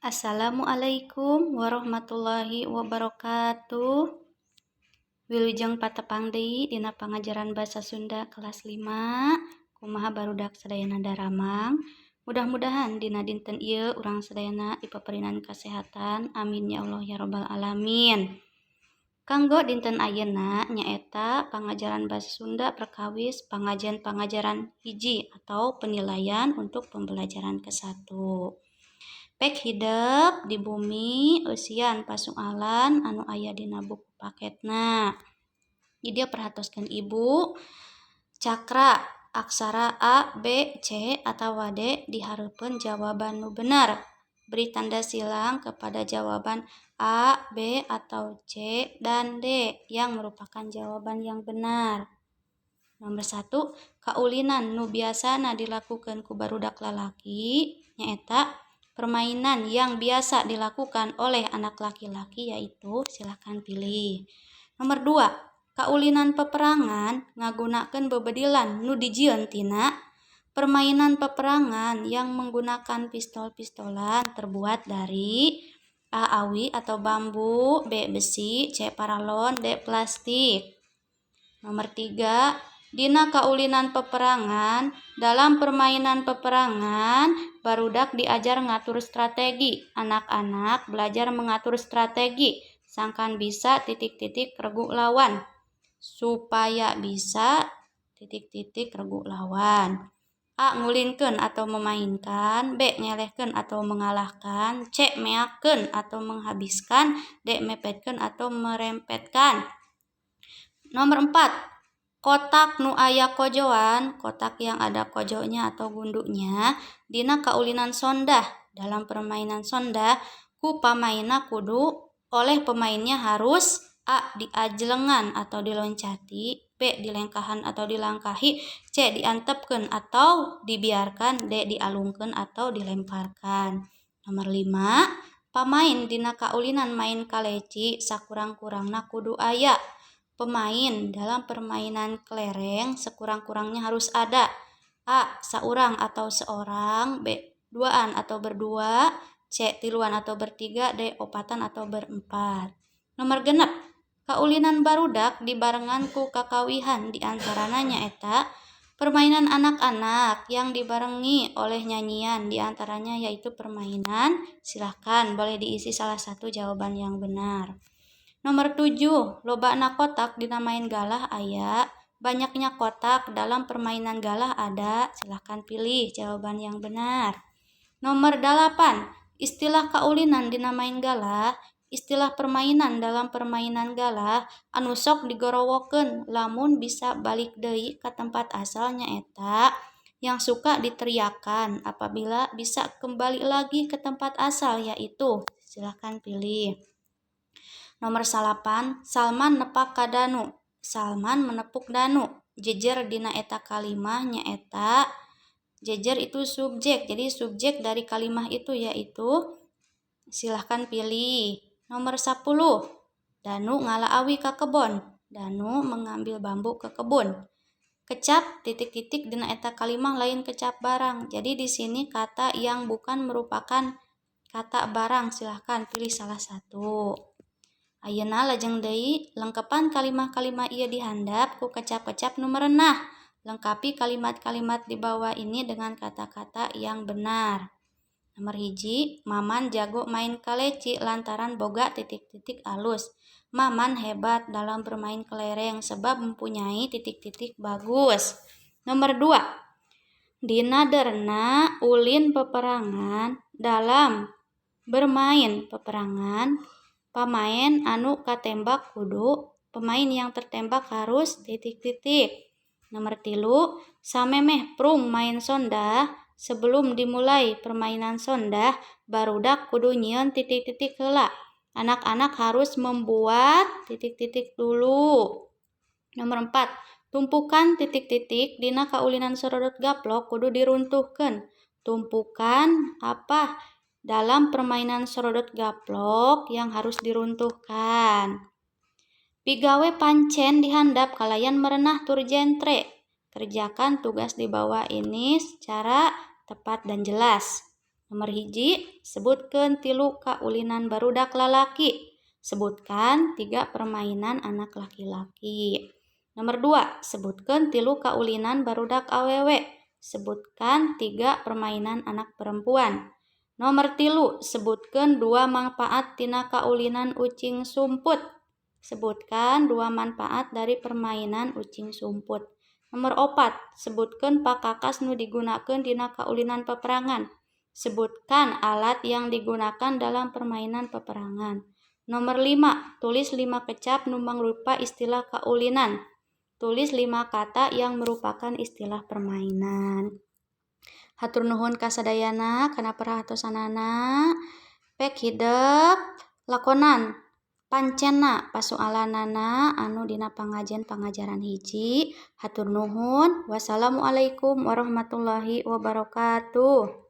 Assalamualaikum warahmatullahi wabarakatuh. Wilujeng patepang deui dina pangajaran basa Sunda kelas 5. Kumaha, barudak sadayana, daramang? Mudah-mudahan dina dinten ieu urang sadayana dipaparinan kasehatan. Amin ya Allah ya robbal alamin. Kanggo dinten ayeuna nyaeta pangajaran basa Sunda perkawis pangajian pangajaran hiji atau penilaian untuk pembelajaran ke-1. Pek hidep di bumi, eusian pasualan anu aya dina buku paketna. Di dieu perhatoskeun Ibu, cakra aksara A, B, C, atawa D di hareupeun jawaban nu bener. Beri tanda silang kepada jawaban A, B, atau C, dan D yang merupakan jawaban yang benar. Nomor 1, kaulinan nu biasana dilakukeun ku barudak lalaki nyaeta, permainan yang biasa dilakukan oleh anak laki-laki yaitu, silahkan pilih. Nomor 2, kaulinan peperangan ngagunakeun bebedilan nu dijieun tina, permainan peperangan yang menggunakan pistol-pistolan terbuat dari A. Awi atau bambu, B. Besi, C. Paralon, D. Plastik. Nomor 3, dina kaulinan peperangan, dalam permainan peperangan, barudak diajar ngatur strategi. Anak-anak belajar mengatur strategi sangkan bisa titik-titik regu lawan. Supaya bisa titik-titik regu lawan. A. Ngulinkeun atau memainkan, B. Ngelehkeun atau mengalahkan, C. Meakkeun atau menghabiskan, D. Mepetkeun atau merempetkan. Nomor 4, kotak nu aya kojoan, kotak yang ada kojonya atau gundunya, dina kaulinan sondah, dalam permainan sondah, ku pamainna kudu, oleh pemainnya harus A. Diajlengan atau diloncati, B. Dilengkahan atau dilangkahi, C. Diantepkeun atau dibiarkan, D. Dialungkeun atau dilemparkan. Nomor 5, pamain dina kaulinan main kaleci sakurang-kurangna kudu aya, pemain dalam permainan kelereng sekurang-kurangnya harus ada A. Saurang atau seorang, B. Duaan atau berdua, C. Tiluan atau bertiga, D. Opatan atau berempat. Nomor 6, kaulinan barudak dibarengan ku kakawihan diantarana nyaeta, permainan anak-anak yang dibarengi oleh nyanyian diantaranya yaitu permainan, silahkan boleh diisi salah satu jawaban yang benar. Nomor 7, lobana kotak dina main galah aya, banyaknya kotak dalam permainan galah ada, silahkan pilih jawaban yang benar. Nomor 8, istilah kaulinan dina main galah, istilah permainan dalam permainan galah anu sok digorowokeun lamun bisa balik deui ka tempat asal nyaeta, yang suka diteriakan apabila bisa kembali lagi ke tempat asal yaitu, silahkan pilih. Nomor 9, Salman nepak ka Danu. Salman menepuk Danu. Jejer dina eta kalimah nyaeta, jejer itu subjek. Jadi subjek dari kalimah itu yaitu, silahkan pilih. Nomor 10, Danu ngala awi ka kebon. Danu mengambil bambu ke kebun. Kecap titik-titik dina eta kalimah lain kecap barang. Jadi di sini kata yang bukan merupakan kata barang, silahkan pilih salah satu. Ayeuna lajeng deui, lengkepan kalimah-kalimah ieu di handap ku kecap-kecap nu merenah. Lengkapi kalimat-kalimat di bawah ini dengan kata-kata yang benar. Nomor 1, Maman jago main kaleci lantaran boga titik-titik alus. Maman hebat dalam bermain kelereng sebab mempunyai titik-titik bagus. Nomor 2, dina derna ulin peperangan, dalam bermain peperangan, pamain anu katembak kudu, pemain yang tertembak harus titik-titik. Nomor 3, samemeh prung main sondah, sebelum dimulai permainan sondah, barudak kudu nyieun titik-titik heula. Anak-anak harus membuat titik-titik dulu. Nomor 4, tumpukan titik-titik dina kaulinan sorodot gaplok kudu diruntuhkeun. Tumpukan apa dalam permainan sorodot gaplok yang harus diruntuhkan? Pigawe pancen di handap kalayan merenah tur jentre. Kerjakan tugas di bawah ini secara tepat dan jelas. Nomor 1, sebutkeun tilu kaulinan barudak lalaki. Sebutkan tiga permainan anak laki-laki. Nomor 2, sebutkeun tilu kaulinan barudak awewe. Sebutkan tiga permainan anak perempuan. Nomor 3, sebutkeun dua manfaat tina kaulinan ucing sumput. Sebutkan dua manfaat dari permainan ucing sumput. Nomor 4, sebutkeun pakakas nu digunakeun dina kaulinan peperangan. Sebutkan alat yang digunakan dalam permainan peperangan. Nomor 5, tulis 5 kecap nu mangrupa istilah kaulinan. Tulis 5 kata yang merupakan istilah permainan. Hatur nuhun kasadayana kana perhatosanana. Pek hidep lakonan pancenna pasualanana anu dina pangajen pangajaran 1. Hatur nuhun. Wassalamualaikum warahmatullahi wabarakatuh.